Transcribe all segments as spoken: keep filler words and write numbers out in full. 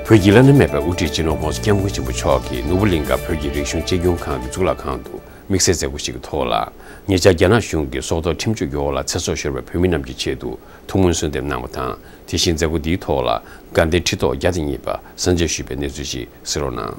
བོད་ཀྱི་བླ་ན་མེད་པའི་དབུ་ཁྲིད་སྤྱི་ནོར་༸གོང་ས་༸སྐྱབས་མགོན་ཆེན་པོ་མཆོག་གིས་ནོར་བུ་གླིང་ག་བོད་ཀྱི་རིག་གཞུང་གཅེས་སྐྱོང་ཁང་གི་གཙུག་ལག་ཁང་དུ་དམིགས་བསལ་མཛད་སྒོ་ཞིག་གི་ཐོག་ལ། ཉེ་ཆར་རྒྱ་ནག་གཞུང་གིས་སྲོག་ཐོག་ཁྲིམས་གཅོད་ཀྱི་འོག་ལ་ཚེ་སྲོག་ཤོར་བའི་བོད་མི་རྣམས་ཀྱི་ཆེད་དུ་ཐུགས་སྨོན་གསོལ་འདེབས་གནང་བ་དང་། དེ་བཞིན་མཛད་སྒོ་འདིའི་ཐོག་ལ་དགའ་ལྡན་ཁྲི་ཐོག་བརྒྱ་དང་གཉིས་པ་གསན་མཇལ་ཞུས་པའི་གནས་ཚུལ་ཞིག་གསན་རོགས་གནང་།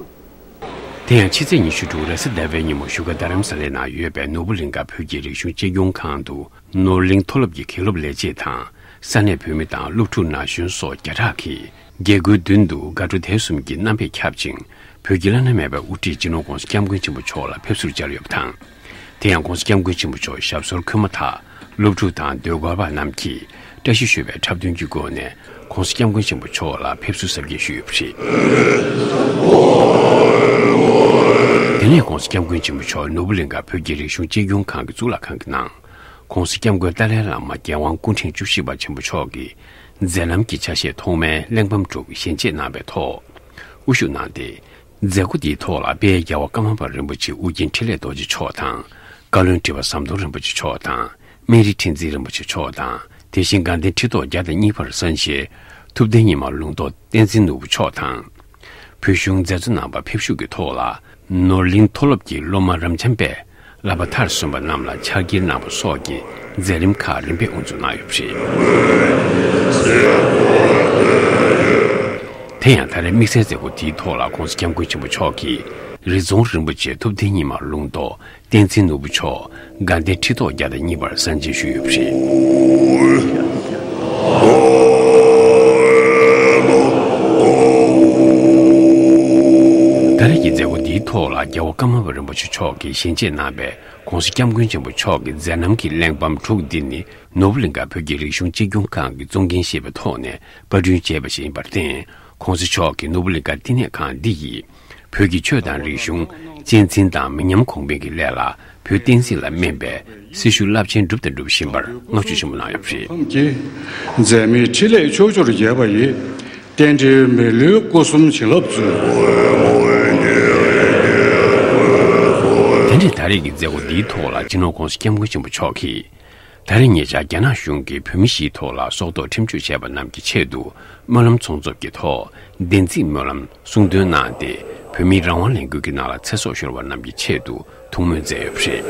དེ་ཡང་ཕྱི་ཚེས་ཉི་ཤུ་དྲུག་རེས་གཟའ་ཟླ་བའི་ཉིན་མོ་བཞུགས་སྒར་རྡ་རམ་ས་ལའི་ནང་ཡོད་པའི་ནོར་བུ་གླིང་ག་བོད་ཀྱི་རིག་གཞུང་གཅེས་སྐྱོང་ཁང་དུ། ནོར་གླིང་མཐོ་སློབ་ཀྱི་དགེ་སློབ་ལས་བྱེད་དང་ས་གནས་བོད་མི་དང་སློབ་ཕྲུག་ན་གཞོན་སོགས་བརྒྱ་ཕྲག་གིས་རྒྱལ་སྒོའི་མདུན་དུ་དགའ་སྤྲོ་དད་གསུམ་གྱི་རྣམ་པས་ཁྱབ་ཅིང་། བོད་ཀྱི་བླ་ན་མེད་པའི་དབུ་ཁྲིད་སྤྱི་ནོར་༸གོང་ས་༸སྐྱབས་མགོན་ཆེན་པོ་མཆོག་ལ་ཕེབས་བསུར་བཅར་ཡོད་པ་དང་། དེ་ཡང་༸གོང་ས་༸སྐྱབས་མགོན་ཆེན་པོ་མཆོག་ཞབས་སོར་འཁོད་མ་ཐག་སློབ་ཕྲུག་དང་ཟློས་གར་པ་རྣམས་ཀྱིས་བཀྲ་ཤིས་ཞུ་བའི་འཁྲབ་སྟོན་གྱི་སྒོ་ནས་༸གོང་ས་༸སྐྱབས་མགོན་ཆེན་པོ་མཆོག་ལ་ཕེབས་བསུ་གཟབ་རྒྱས་ཞུས་ཡོད་པ་རེད། དེ་ནས་༸གོང་ས་༸སྐྱབས་མགོན་ཆེན་པོ་མཆོག་ནོར་བུ་གླིང་ག་བོད་ཀྱི་རིག་གཞུང་གཅེས་སྐྱོང་ཁང་གི་གཙུག་ལག་ཁང་གི་ནང་། ༸གོང་ས་༸སྐྱབས་མགོན་ཏཱ་ལའི་བླ་མ་རྒྱལ་དབང་སྐུ་ཕྲེང་བཅུ་བཞི་པ་ཆེན་པོ་མཆོག་གིས་མཛད་རྣམ་གྱི་ཆ་ཤས་ཐོག་མའི་གླེགས་བམ་དྲུག་བཞེངས་བཅད་གནང་བའི་ཐོག་དབུ་བཞུགས་གནང་སྟེ། མཛད་སྒོ་འདིའི་ཐོག་ལ་དཔལ་རྒྱལ་བ་ཀརྨ་པ་རིན་པོ་ཆེ་ཨོ་རྒྱན་འཕྲིན་ལས་རྡོ་རྗེ་མཆོག་དང་། བཀའ་བློན་ཁྲི་པ་ཟམ་གདོང་རིན་པོ་ཆེ་མཆོག་དང་། སྨན་རི་ཁྲི་འཛིན་རིན་པོ་ཆེ་མཆོག་དང་། དེ་བཞིན་དགའ་ལྡན་ཁྲི་ཐོག་བརྒྱ་དང་གཉིས་པར་གསན་བཞེས་ཐུབ་བསྟན་ཉི་མ་ལུང་རྟོགས་བསྟན་འཛིན་ནོར་བུ་མཆོག་དང་། བོད་གཞུང་མཛད་གཙོ་རྣམ་པ་ཕེབས་བཞུགས་ཀྱི་ཐོག་ལ། ནོར་གླིང་མཐོ་སློབ་ཀྱི་སློབ་མ་རབ་འབྱམས་པས་བསླབ་པ་མཐར་སོན་པ་རྣམས་ལ་ཕྱག་འཁྱེར་གནང་བ་སོགས་ཀྱི་མཛད་རིམ་ཁག་རིམ་པས་དབུ་འཛུགས་གནང་ཡོད་པ་རེད། དེ་ཡང་ད་རེས་དམིགས་བསལ་མཛད་སྒོ་དེའི་ཐོག་ལ་༸གོང་ས་༸སྐྱབས་མགོན་ཆེན་པོ་མཆོག་གིས་རི་རྫོང་རིན་པོ་ཆེ་ཐུབ་བསྟན་ཉི་མ་ལུང་རྟོགས་བསྟན་འཛིན་ནོར་བུ་མཆོག་དགའ་ལྡན་ཁྲི་ཐོག་བརྒྱ་དང་གཉིས་པར་གསན་མཇལ་ཞུས་ཡོད་པ་རེད། ད་རེས་ཀྱི་མཛད་སྒོ་འདིའི་ཐོག་ལ་རྒྱལ་བ་ཀརྨ་པ་རིན་པོ་ཆེ་མཆོག་གིས་བཞེངས་བཅད་གནང་བའི་༸གོང་ས་༸སྐྱབས་མགོན་ཆེན་པོ་མཆོག་གི་མཛད་རྣམ་གྱི་གླེགས་བམ་དྲུག་འདི་ནི་ནོར་བུ་གླིང་ག་བོད་ཀྱི་རིག་གཞུང་གཅེས་སྐྱོང་ཁང་གི་གཙོ་འགན་བཞེས་པའི་ཐོག་ནས་པར་སྐྲུན་བྱས་པ་ཞིག་ཡིན་པར་བརྟེན། ༸གོང་ས་མཆོག་གིས་ནོར་བུ་གླིང་ག་བསྟི་གནས་ཁང་འདི་ཡིས། བོད་ཀྱི་ཆོས་དང་རིག་གཞུང་གཅེས་འཛིན་དང་མི་ཉམས་གོང་འཕེལ་གྱི་སླད་ལ་བོད་བསྟན་སྲིད་ལ་སྨན་པའི་སྲི་ཞུ་རླབས་ཆེན་བསྒྲུབས་དང་སྒྲུབ་བཞིན་པར་བསྔགས་བརྗོད་ཆེན་པོ་གནང་ཡོད་པ་རེད། ཁམས་ཀྱི་མཛད་མི་འཕྲིན་ལས་ཕྱོགས་བཅུར་རྒྱས་པ་ཡི། རྟེན་འབྲེལ་མི་ལུས་སྐུ་གསུམ་བྱིན་རླབས་སྩོལ། དེ་ནས་ད་རེས་ཀྱི་མཛད་སྒོ་འདིའི་ཐོག་ལ་སྤྱི་ནོར་༸གོང་ས་༸སྐྱབས་མགོན་ཆེན་པོ་མཆོག་གིས། ད་རེས་ཉེ་ཆར་རྒྱ་ནག་གཞུང་གིས་བོད་མི་བཞིའི་ཐོག་ལ་སྲོག་ཐོག་ཁྲིམས་གཅོད་བྱས་པ་རྣམས་ཀྱི་ཆེད་དུ་སྨོན་ལམ་ཚོགས་འཛོམས་ཀྱི་ཐོག་བདེན་ཚིག་སྨོན་ལམ་གསུང་འདོན་གནང་སྟེ། བོད་མིའི་རང་དབང་ལས་འགུལ་གྱི་ནང་ལ་ཚེ་སྲོག་ཤོར་བ་རྣམས་ཀྱི་ཆེད་དུ་ཐུགས་སྨོན་མཛད་ཡོད་པ་རེད།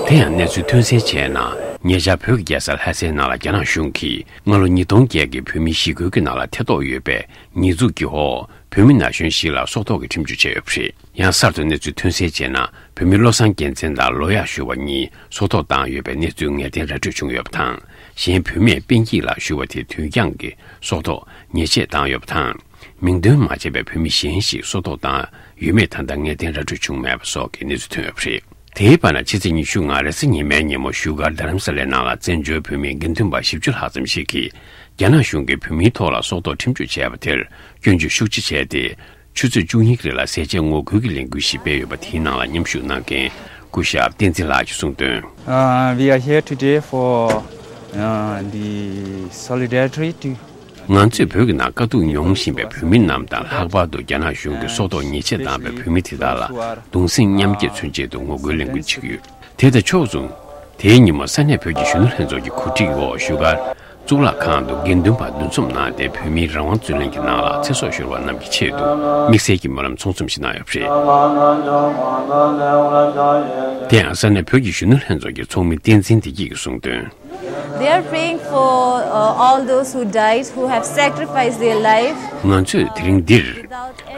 དེ་ཡང་གནས་ཚུལ་ཐོན་གསལ་བྱས་ན། ཉེ་ཆར་བོད་ཀྱི་རྒྱལ་ས་ལྷ་སའི་ནང་ལ་རྒྱ་ནག་གཞུང་གིས་སྔ་ལོ་ཉིས་སྟོང་བརྒྱད་ཀྱི་བོད་མིའི་ཞི་རྒོལ་གྱི་ནང་ལ་ཐེ་གཏོགས་ཡོད་པའི་ཉེས་འཛུགས་ཀྱི་འོག་བོད་མི་ན་གཞོན་བཞི་ལ་སྲོག་ཐོག་གི་ཁྲིམས་གཅོད་བྱས་ཡོད་པ་རེད། ཡང་གསར་དུ་གནས་ཚུལ་ཐོན་གསལ་བྱས་ན། བོད་མི་བློ་བཟང་རྒྱལ་མཚན་དང་ལོ་ཡག་ཞུ་བ་གཉིས་སྲོག་ཐོག་བཏང་ཡོད་པའི་གནས་ཚུལ་ངེས་གཏན་ར་སྤྲོད་བྱུང་ཡོད་པ་དང་། གཞན་བུད་མེད་དཔལ་སྐྱིད་ལགས་ཞུ་བ་དེ་དུས་འགྱངས་ཀྱིས་སྲོག་ཐོག་ཉེས་ཆད་བཏང་ཡོད་པ་དང་། མིང་འདོན་མ་བྱས་པའི་བོད་མི་གཞན་ཞིག་སྲོག་ཐོག་བཏང་ཡོད་མེད་ད་ལྟ་ངེས་གཏན་ར་སྤྲོད་བྱུང་མེད་པ་སོགས་ཀྱི་གནས་ཚུལ་ཐོན་ཡོད་པ་རེད། དེའི་བར་ན་ཕྱི་ཚེས་ཉི་ཤུ་ལྔ་རེས་གཟའ་ཉི་མའི་ཉིན་མོ་བཞུགས་སྒར་རྡ་རམ་ས་ལའི་ནང་ལ་བཙན་བྱོལ་བོད་མིའི་དགེ་འདུན་པ་བཞི་བཅུ་ལྷག་ཙམ་ཞིག་གིས་རྒྱ་ནག་གཞུང་གིས་བོད་མིའི་ཐོག་ལ་སྲོག་ཐོག་ཁྲིམས་གཅོད་བྱས་པ་དེར་སྐྱོན་བརྗོད་ཤུགས་ཆེ་བྱས་ཏེ། ཆུ་ཚོད་བཅུ་གཉིས་ཀྱི་རིང་ལ་ཟས་བཅད་ངོ་རྒོལ་གྱི་ལས་འགུལ་ཞིག་སྤེལ་ཡོད་པ་དེའི་ནང་ལ་མཉམ་ཞུགས་གནང་མཁན་སྐུ་ཞབས་བསྟན་འཛིན་ལགས་ཀྱིས་གསུངས་དོན། Uh, we are here today for, uh, the solidarity to ང་ཚོས་བོད་ཀྱི་ནང་དཀའ་སྡུག་མྱོང་བཞིན་པའི་བོད་མི་རྣམས་དང་། ལྷག་པར་དུ་རྒྱ་ནག་གཞུང་གིས་སྲོག་ཐོག་ཉེས་ཆད་བཏང་བའི་བོད་མི་དེ་དག་ལ་གདུང་སེམས་མཉམ་སྐྱེད་མཚོན་ཆེད་དུ་ངོ་རྒོལ་ལས་འགུལ་བྱེད་ཀྱི་ཡོད། དེ་དང་ཕྱོགས་མཚུངས། དེའི་ཉིན་མོ་ས་གནས་བོད་ཀྱི་གཞོན་ནུ་ལྷན་ཚོགས་ཀྱི་གོ་སྒྲིག་འོག་བཞུགས་སྒར་གཙུག་ལག་ཁང་དུ་དགེ་འདུན་པ་འདུ་འཛོམས་གནང་སྟེ། བོད་མིའི་རང་དབང་རྩོད་ལེན་གྱི་ནང་ལ་ཚེ་སྲོག་ཤོར་བ་རྣམས་ཀྱི་ཆེད་དུ་དམིགས་བསལ་གྱི་སྨོན་ལམ་ཚོགས་འཛོམས་ཤིག་གནང་ཡོད་པ་རེད། དེ་ཡང་ས་གནས་བོད་ཀྱི་གཞོན་ནུ་ལྷན་ཚོགས་ཀྱི་ཚོགས་མི་བསྟན་འཛིན་བདེ་སྐྱིད་ཀྱིས་གསུངས་དོན། They are praying for, uh, all those who died, who have sacrificed their life. ང་ཚོས་དེ་རིང་འདིར་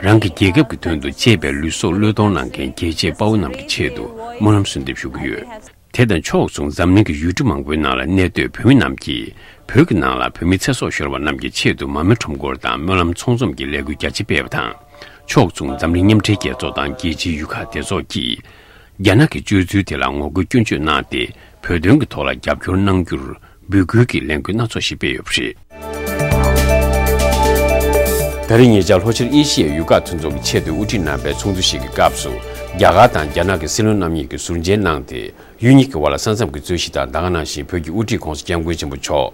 རང་གི་རྒྱལ་ཁབ་ཀྱི་དོན་དུ་གཅེས་པའི་ལུས་སྲོག་བློས་གཏོང་གནང་མཁན་རྒྱལ་གཅེས་དཔའ་བོ་རྣམས་ཀྱི་ཆེད་དུ་སྨོན་ལམ་གསོལ་འདེབས་ཞུ་གི་ཡོད། དེ་དང་ཕྱོགས་མཚུངས། འཛམ་གླིང་གི་ཡུལ་གྲུ་མང་པོའི་ནང་ལ་གནས་སྡོད་བོད་མི་རྣམས་ཀྱིས་བོད་ཀྱི་ནང་ལ་བོད་མི་ཚེ་སྲོག་ཤོར་བ་རྣམས་ཀྱི་ཆེད་དུ་མར་མེ་ཁྲོམ་སྐོར་དང་སྨོན་ལམ་ཚོགས་འཛོམས་ཀྱི་ལས་འགུལ་རྒྱ་ཆེ་སྤེལ་བ་དང་། ཕྱོགས་མཚུངས། འཛམ་གླིང་མཉམ་འབྲེལ་རྒྱལ་ཚོགས་དང་རྒྱལ་སྤྱིའི་ཡུལ་ཁག་སྡེ་ཚོགས་ཀྱིས། རྒྱ་ནག་གི་སྤྱོད་ཚུལ་དེ་ལ་ངོ་རྒོལ་སྐྱོན་བརྗོད་གནང་སྟེ། བོད་དོན་གྱི་ཐོག་ལ་རྒྱབ་སྐྱོར་གནང་རྒྱུར་འབོད་སྐུལ་གྱི་ལས་འགུལ་སྣ་ཚོགས་ཤིག་སྤེལ་ཡོད་པ་རེད། ད་རེས་ཉེ་ཆར་ལྷོ་ཤར་ཨེ་ཤི་ཡའི་ཡུལ་ཁག་མཐུན་ཚོགས་ཀྱི་ཆེད་དུ་དབུ་ཁྲིད་རྣམ་པའི་ཚོགས་འདུ་ཞིག་གི་སྐབས་སུ། རྒྱ་གར་དང་རྒྱ་ནག་གི་སྲིད་བློན་རྣམ་གཉིས་ཀྱིས་ཟུར་མཇལ་གནང་སྟེ། ཡུལ་གཉིས་ཀྱི་བར་ལ་ས་མཚམས་ཀྱི་རྩོད་གཞི་དང་། ད་ག་ནང་བཞིན་བོད་ཀྱི་དབུ་ཁྲིད་༸གོང་ས་༸སྐྱབས་མགོན་ཆེན་པོ་མཆོག་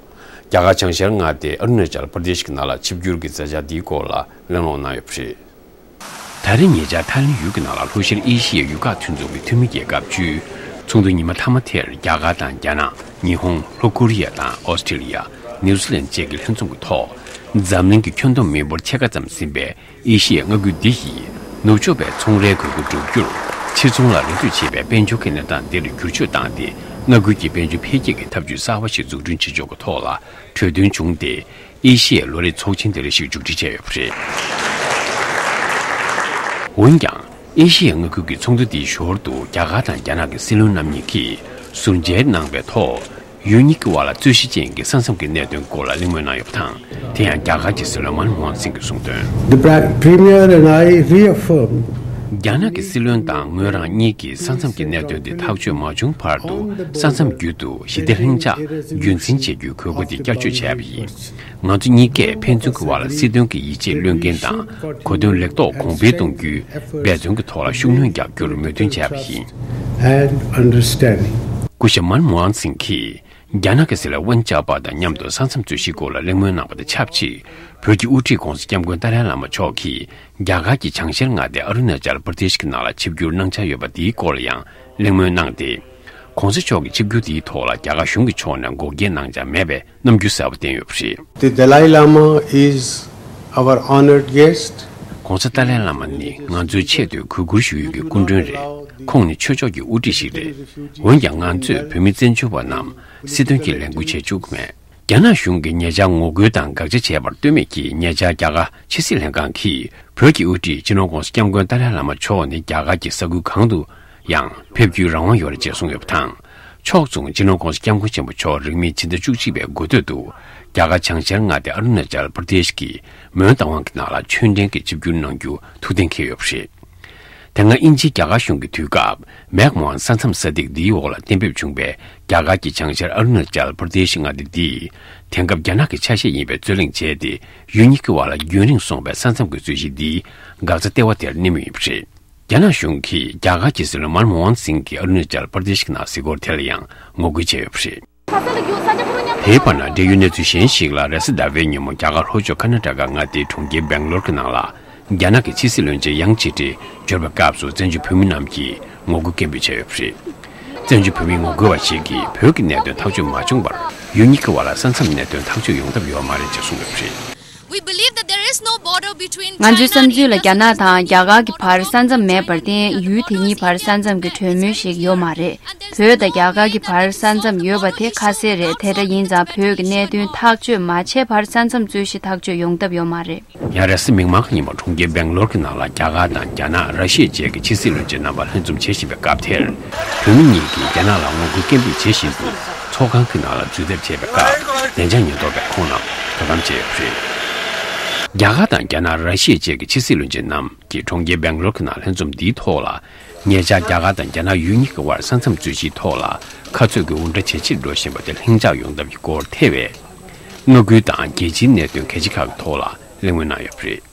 རྒྱ་གར་བྱང་ཤར་མངའ་སྡེ་ཨ་རུ་ན་ཅལ་པར་དེཤ་གི་ནང་ལ་ཆིབས་བསྒྱུར་གྱི་མཛད་འཆར་འདིའི་སྐོར་ལ་གླེང་སློང་གནང་ཡོད་པ་རེད། ད་རེས་ཉེ་ཆར་ཐའི་ལེན་ཡུལ་གྱི་ནང་ལ་ལྷོ་ཤར་ཨེ་ཤི་ཡའི་ཡུལ་ཁག་མཐུན་ཚོགས་ཀྱི་འཐུས་མི་རྒྱལ་ཁབ་བཅུའི་ཚོགས་འདུ་ཉི་མ་མཐའ་མ་དེར། རྒྱ་གར་དང་རྒྱ་ནག་ཉི་ཧོང་། ལྷོ་ཀོ་རི་ཡ་དང་ཨོ་སི་ཀྲི་ལི་ཡ། ནིའུ་ཛི་ལན་བཅས་ཀྱི་ལྷན་འཛོམས་ཀྱི་ཐོག་འཛམ་གླིང་གི་ཁྱོན་བསྡོམས་མི་འབོར་ཕྱེད་ཀ་ཙམ་ཟིན་པའི་ཨེ་ཤི་ཡའི་མངའ་ཁུལ་འདི་ཡིས་ནུབ་ཕྱོགས་པའི་ཚོང་རའི་དགོས་མཁོ་བསྒྲུབ་རྒྱུར་ཕྱིར་ཚོང་ལ་རེ་ལྟོས་བྱེད་པའི་དཔལ་འབྱོར་གྱི་གནས་སྟངས་འདིར་བསྒྱུར་བཅོས་བཏང་སྟེ། མངའ་ཁུལ་གྱི་དཔལ་འབྱོར་འཕེལ་རྒྱས་ཀྱི་ཐབས་ཇུས་གསར་པ་ཞིག་འཛུགས་སྐྲུན་བྱེད་ཕྱོགས་ཀྱི་ཐོག་ལ་གྲོས་མཐུན་བྱུང་སྟེ། ཨེ་ཤི་ཡའི་ལོ་རེའི་ཚོགས་ཆེན་དེ་རིང་ཞིག་མཇུག་སྒྲིལ་བྱས་ཡོད་པ་རེད། འོན་ཀྱང་། ཨེ་ཤི་ཡའི་མངའ་ཁུལ་གྱི་ཚོགས་འདུ་འདིའི་ཞོར་དུ། རྒྱ་གར་དང་རྒྱ་ནག་གི་སྲིད་བློན་རྣམ་གཉིས་ཀྱིས་ཟུར་མཇལ་གནང་བའི་ཐོག་ཡུལ་གཉིས་ཀྱི་དབར་ལ་རྩོད་གཞི་ཅན་གྱི་ས་མཚམས་ཀྱི་གནད་དོན་སྐོར་ལ་གླེང་མོལ་གནང་ཡོད་པ་དང་། དེ་ཡང་རྒྱ་གར་གྱི་སྲིད་བློན་མན་མོ་ཧན་སིང་གིས་གསུངས་དོན། The Pra- Premier and I reaffirmed རྒྱ་ནག་གི་སྲིད་བློན་དང་ངོས་རང་གཉིས་ཀྱིས་ས་མཚམས་ཀྱི་གནད་དོན་དེ་ཐག་གཅོད་མ་བྱུང་བར་དུ། ས་མཚམས་བརྒྱུད་དུ་ཞི་བདེ་ལྷིང་འཇགས་རྒྱུན་འཛིན་བྱེད་རྒྱུའི་དགོས་མཁོ་དེ་བསྐྱར་བརྗོད་བྱས་པ་ཡིན། ང་ཚོ་གཉིས་ཀས་ཕན་ཚུན་གྱི་དབར་ལ་སྲིད་དོན་གྱི་ཡིད་ཆེས་བློས་འགེལ་དང་། གོ་དོན་ལེགས་ཐོག་གོང་འཕེལ་གཏོང་རྒྱུའི་འབད་བརྩོན་གྱི་ཐོག་ལ་ཤུགས་སྣོན་རྒྱག་རྒྱུར་མོས་མཐུན་བྱས་པ་ཡིན། And understanding. སྐུ་ཞབས་མན་མོ་ཧན་སིང་གིས་རྒྱ་ནག་གི་སྲིད་བློན་ཝུན་ཅཱ་པ་དང་མཉམ་དུ་ས་མཚམས་རྩོད་གཞིའི་སྐོར་ལ་གླེང་མོལ་གནང་བ་དང་ཆབས་ཅིག་བོད་ཀྱི་དབུ་ཁྲིད་༸གོང་ས་༸སྐྱབས་མགོན་ཏཱ་ལའི་བླ་མ་མཆོག་གིས་རྒྱ་གར་གྱི་བྱང་ཤར་མངའ་སྡེ་ཨ་རུ་ན་ཅལ་པར་དེཤ་གི་ནང་ལ་ཆིབས་བསྒྱུར་གནང་འཆར་ཡོད་པ་དེའི་སྐོར་ལ་ཡང་གླེང་མོལ་གནང་སྟེ། ༸གོང་ས་མཆོག་གི་ཆིབས་བསྒྱུར་དེའི་ཐོག་ལ་རྒྱ་གར་གཞུང་གི་ཕྱོགས་ནས་འགོག་རྐྱེན་གནང་འཆར་མེད་པའི་རྣམ་འགྱུར་གསར་པ་བསྟན་ཡོད་པ་རེད། The Dalai Lama is our honored guest. ༸གོང་ས་ཏཱ་ལའི་བླ་མ་ནི་ང་ཚོའི་ཆེས་མཐོའི་གུས་བཀུར་ཞུ་ཡུལ་གྱི་སྐུ་མགྲོན་རེད། ཁོང་ནི་ཆོས་ཕྱོགས་ཀྱི་དབུ་ཁྲིད་ཞིག་རེད། འོན་ཀྱང་ང་ཚོས་བོད་མི་བཙན་བྱོལ་བ་རྣམས་སྲིད་དོན་གྱི་ལས་འགུལ་བྱེད་བཅུག་གི་མེད། རྒྱ་ནག་གཞུང་གིས་ཉེ་ཆར་ངོ་རྒོལ་དང་དགག་བྱ་བྱས་པར་ལྟོས་མེད་ཀྱིས། ཉེ་ཆར་རྒྱ་གར་ཕྱི་སྲིད་ལྷན་ཁང་གིས་བོད་ཀྱི་དབུ་ཁྲིད་སྤྱི་ནོར་༸གོང་ས་༸སྐྱབས་མགོན་ཏཱ་ལའི་བླ་མ་མཆོག་ནི་རྒྱ་གར་གྱི་ས་ཁུལ་གང་དུ་ཡང་ཕེབས་རྒྱུའི་རང་དབང་ཡོད་རེད་ཅེས་གསུངས་ཡོད་པ་དང་། ཕྱོགས་མཚུངས་སྤྱི་ནོར་༸གོང་ས་༸སྐྱབས་མགོན་ཆེན་པོ་མཆོག་རིང་མིན་ཕྱི་ཟླ་བཅུ་གཅིག་པའི་འགོ་སྟོད་དུ་རྒྱ་གར་བྱང་ཤར་མངའ་སྡེ་ཨ་རུ་ན་ཅལ་པར་དེཤ་གི་མོན་རྟ་དབང་གི་ནང་ལ་ཆོས་འབྲེལ་གྱི་ཆིབས་བསྒྱུར་གནང་རྒྱུ་ཐུགས་གཏན་འཁེལ་ཡོད་པ་རེད། དེ་སྔ་དབྱིན་ཇིའི་རྒྱ་གར་གཞུང་གི་དུས་སྐབས་མེག་མོ་ཧན་ས་མཚམས་ས་ཐིག་འདིའི་འོག་ལ་གཏན་འབེབས་བྱུང་བའི་རྒྱ་གར་གྱི་བྱང་ཤར་ཨ་རུ་ན་ཅལ་པར་དེཤ་མངའ་སྡེ་འདིས། དེང་སྐབས་རྒྱ་ནག་གི་ཆ་ཤས་ཡིན་པའི་རྩོད་གླེང་བྱས་ཏེ། ཡུལ་གཉིས་ཀྱི་དབར་ལ་རྒྱུན་རིང་སོང་བའི་ས་མཚམས་ཀྱི་རྩོད་གཞི་འདིའི་འགག་རྩ་ལྟེ་བ་དེར་གནས་མུས་ཡིན་པ་རེད། རྒྱ་ནག་གཞུང་གིས་རྒྱ་གར་གྱི་སྲིད་བློན་མན་མོ་ཧན་སིང་གིས་ཨ་རུ་ན་ཅལ་པར་དེཤ་གི་ནང་གཟིགས་སྐོར་དེ་ལ་ཡང་ངོ་རྒོལ་བྱས་ཡོད་པ་རེད། དེའི་བར་ན་འབྲེལ་ཡོད་གནས་ཚུལ་གཞན་ཞིག་ལ། རེས་གཟའ་ཟླ་བའི་ཉིན་མོ་རྒྱ་གར་ལྷོ་ཕྱོགས་ཀར་ན་ཊ་ཀ་མངའ་སྡེའི་གྲོང་ཁྱེར་སྦེང་ལོར་གྱི་ནང་ལ། རྒྱ་ནག་གི་ཕྱི་སྲིད་བློན་ཆེན་ཡང་ཅི་ཀྲི་འབྱོར་བའི་སྐབས་སུ་བཙན་བྱོལ་བོད་མི་རྣམས་ཀྱིས་ངོ་རྒོལ་སྐད་འབོད་བྱས་ཡོད་པ་རེད། བཙན་བྱོལ་བོད་མིའི་ངོ་རྒོལ་བ་ཞིག་གིས་བོད་ཀྱི་གནད་དོན་ཐག་གཅོད་མ་བྱུང་བར་ཡུལ་གཉིས་ཀྱི་བར་ལ་ས་མཚམས་གནད་དོན་ཐག་གཅོད་ཡོང་ཐབས་ཡོད་མ་རེད་ཅེས་གསུངས་ཡོད་པ་རེད། We believe that there is no border between ང་ཚོའི་བསམ་ཚུལ་ལ་རྒྱ་ནག་དང་རྒྱ་གར་གྱི་བར་ས་མཚམས་མེད་པར་བརྟེན། ཡུལ་དེ་གཉིས་བར་ས་མཚམས་ཀྱི་གྲོས་མོལ་ཞིག་ཡོད་མ་རེད། བོད་དང་རྒྱ་གར་གྱི་བར་ས་མཚམས་ཡོད་པ་དེ་ཁ་གསལ་རེད། དེ་འདྲ་ཡིན་ཙང་བོད་ཀྱི་གནད་དོན་ཐག་གཅོད་མ་བྱས་བར་ས་མཚམས་རྩོད་གཞི་ཐག་གཅོད་ཡོང་ཐབས་ཡོད་མ་རེད། ཡང་རེས་གཟའ་མིག་དམར་གྱི་ཉིན་མོ་གྲོང་ཁྱེར་སྦེང་ལོར་གྱི་ནང་ལ་རྒྱ་གར་དང་རྒྱ་ནག་ར་ཤི་ཡ་བཅས་ཀྱི་ཕྱི་སྲིད་བློན་ཆེན་རྣམ་པ་ལྷན་འཛོམས་བྱེད་བཞིན་པའི་སྐབས་དེར། བོད་མི་གཉིས་ཀྱིས་རྒྱ་ནག་ལ་ངོ་རྒོལ་སྐད་འབོད་བྱེད་བཞིན་དུ་ཚོགས་ཁང་གི་ནང་ལ་འཛུལ་ཐབས་བྱས་པའི་སྐབས་བདེ་འཇགས་ཉེན་རྟོག་པས་ཁོང་རྣམས་དོ་དམ་བྱས་ཡོད་པ་རེད། རྒྱ་གར་དང་རྒྱ་ནག་ར་ཤི་ཡ་བཅས་ཀྱི་ཕྱི་སྲིད་བློན་ཆེན་རྣམས་ཀྱིས་གྲོང་ཁྱེར་སྦེང་ལོར་གྱི་ནང་ལྷན་འཛོམས་འདིའི་ཐོག་ལ། ཉེ་ཆར་རྒྱ་གར་དང་རྒྱ་ནག་ཡུལ་གཉིས་ཀྱི་དབར་ས་མཚམས་རྩོད་གཞིའི་ཐོག་ལ་ཁ་རྩོད་ཀྱི་འུར་སྒྲ་ཇེ་ཆེར་འགྲོ་བཞིན་པ་དེ་ལྷིང་འཇགས་ཡོང་ཐབས་ཀྱི་སྐོར་ཐེ་བའི་མངའ་ཁུལ་དང་རྒྱལ་སྤྱིའི་གནད་དོན་གལ་ཆེ་ཁག་གི་ཐོག་ལ་གླེང་མོལ་གནང་ཡོད་པ་རེད།